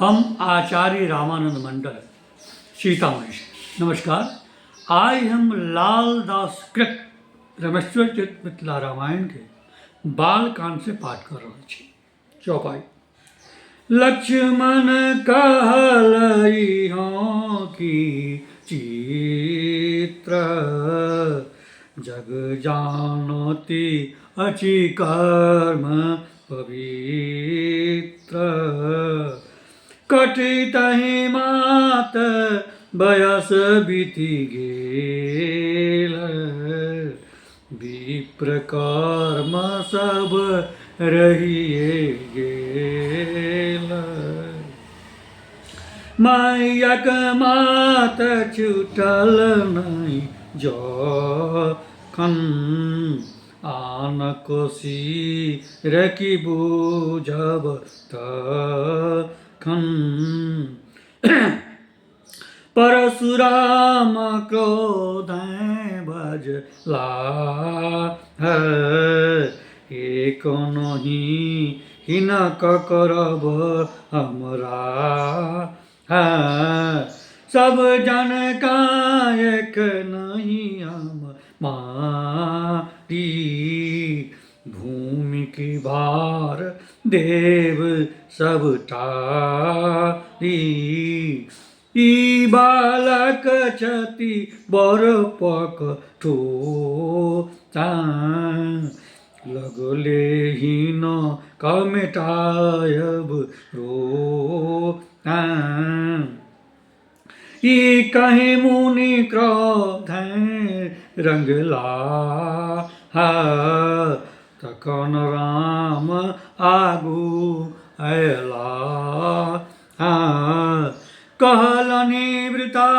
हम आचार्य रामानंद मंडल सीतामढ़ी से। नमस्कार। आइ हम लालदास कृत रमेश्वर चरित मिथिला रामायण के बालकांड से पाठ कर रहल छी। चौपाई। लक्ष्मण कहलई हँ की चित्र, जग जानती अछि कर्म पवित्र। कटितहि मात बयस बीति गेल, विप्र कर्म सब रहिए गेल। मायक मात छूटल नहि जखन, आन कोसी रखी बूझब तखन। परशुराम क्रोध बजला है, एक नहि हिनक करब हमरा है। सब जन कायक नहीं हम मारी, भूमि की भार देव सबटा ई बालक छति बड़ पकठो, लगले हीन कमेटायब रो। ई कहीं मुनि क्रोध रंगला, तखन राम आगू अयला। कहलनि वृथा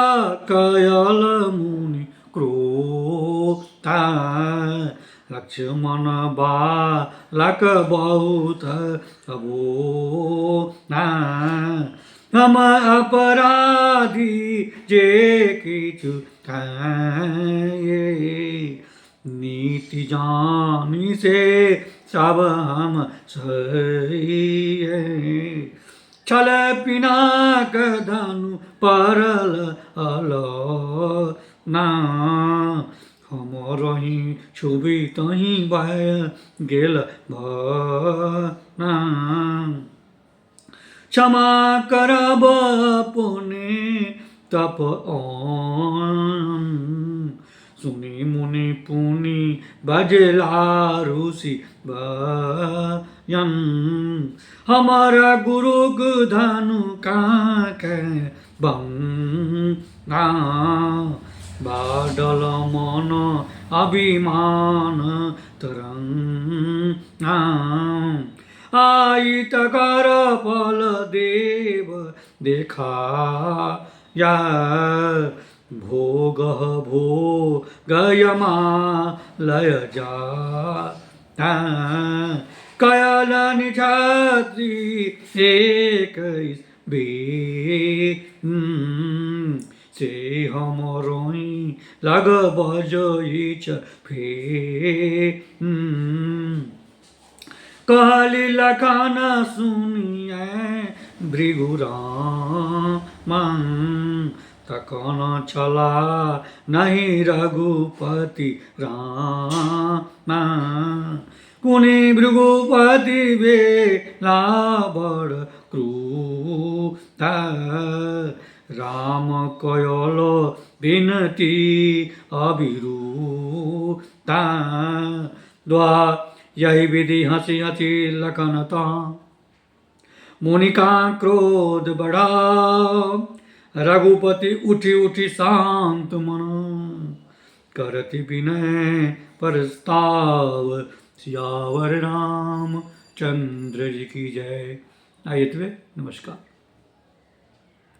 कयल मुनि क्रोध, लक्ष्मण बालक बहुत अबो। हम अपराधी जे किछु नीति जानी से सब हम सही। छल पिनाक धनु परल अल ना, हमरही छुबी तही भय गेल भना। क्षमा करब पुने तप सुनी मुनि पुनि बजला ऋषि बयन, हमर गुरुक धनु काके बंगा। बाडल मन अभिमान तरंग, आई तकर फल देव देखा या। भोग भोगयमा लय जा कयल निछात्री एक बे से हमरही लग बजैछ फे। कहली लखन सुनिए भृगुराम, तखन छला नहि रघुपति राम। कुनि भृगुपति बेला बड़ क्रूर, राम कयल विनती अभिरूता। द्वा यही विधि हंसी हंसी लखन ता, मुनिका क्रोध बढ़ा। रघुपति उठी उठी शांत मन, करति विनय प्रस्ताव। सियावर राम चंद्र जी की जय। आइए, नमस्कार।